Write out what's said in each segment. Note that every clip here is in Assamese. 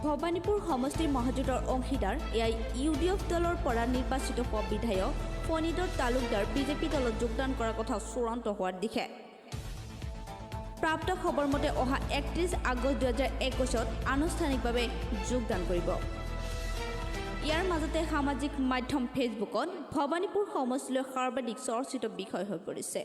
ভৱানীপুৰ সমষ্টিৰ মহাজোঁটৰ অংশীদাৰ এআইইউডিএফ দলৰ পৰা নিৰ্বাচিত হোৱা বিধায়ক ফণীধৰ তালুকদাৰ বিজেপি দলত যোগদান কৰাৰ কথা চূড়ান্ত হোৱাৰ দিশে। প্ৰাপ্ত খবৰ মতে, অহা 31 আগষ্ট 2021ত আনুষ্ঠানিকভাৱে যোগদান কৰিব। ইয়াৰ মাজতে সামাজিক মাধ্যম ফেচবুকত ভৱানীপুৰ সমষ্টিলৈ সৰ্বাধিক চৰ্চিত বিষয় হৈ পৰিছে।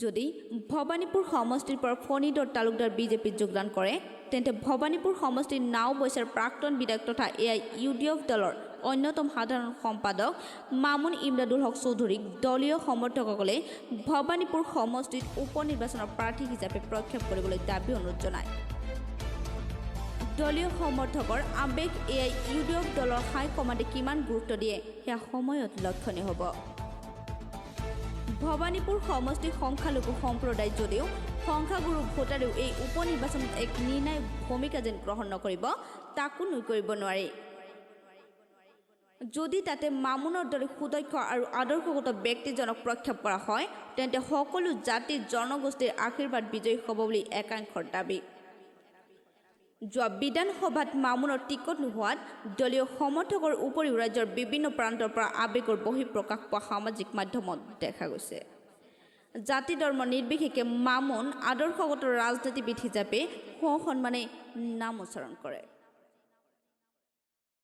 যদি ভৱানীপুৰ সমষ্টিৰ পৰা ফণীধৰ তালুকদাৰ বিজেপিত যোগদান কৰে, তেন্তে ভৱানীপুৰ সমষ্টিৰ নাওবৈচাৰ প্ৰাক্তন বিধায়ক তথা এআইইউডিএফ দলৰ অন্যতম সাধাৰণ সম্পাদক মামুন ইমদাদুল হক চৌধুৰীক দলীয় সমৰ্থকসকলে ভৱানীপুৰ সমষ্টিত উপ নিৰ্বাচনৰ প্ৰাৰ্থী হিচাপে প্ৰক্ষেপ কৰিবলৈ দাবী অনুৰোধ জনায়। দলীয় সমৰ্থকৰ আৱেগ এআইইউডিএফ দলৰ হাইকমাণ্ডে কিমান গুৰুত্ব দিয়ে, সেয়া সময়ত লক্ষণীয় হ'ব। ভৱানীপুৰ সমষ্টিৰ সংখ্যালঘু সম্প্ৰদায় যদিও সংখ্যাগুৰু ভোটাৰেও এই উপ নিৰ্বাচনত এক নিৰ্ণায়ক ভূমিকা যেন গ্ৰহণ নকৰিব, তাকো নুই কৰিব নোৱাৰি। যদি তাতে মামুনৰ দৰে সুদক্ষ আৰু আদৰ্শগত ব্যক্তিজনক প্ৰক্ষেপ কৰা হয়, তেন্তে সকলো জাতি জনগোষ্ঠীৰ আশীৰ্বাদ বিজয়ী হ'ব বুলি একাংশৰ দাবী। যোৱা বিধানসভাত মামুনৰ টিকট নোহোৱাত দলীয় সমৰ্থকৰ উপৰিও ৰাজ্যৰ বিভিন্ন প্ৰান্তৰ পৰা আৱেগৰ বহিঃপ্ৰকাশ পোৱা সামাজিক মাধ্যমত দেখা গৈছে। জাতি ধৰ্ম নিৰ্বিশেষে মামুন আদৰ্শগত ৰাজনীতিবিদ হিচাপে সসন্মানে নাম উচ্চাৰণ কৰে।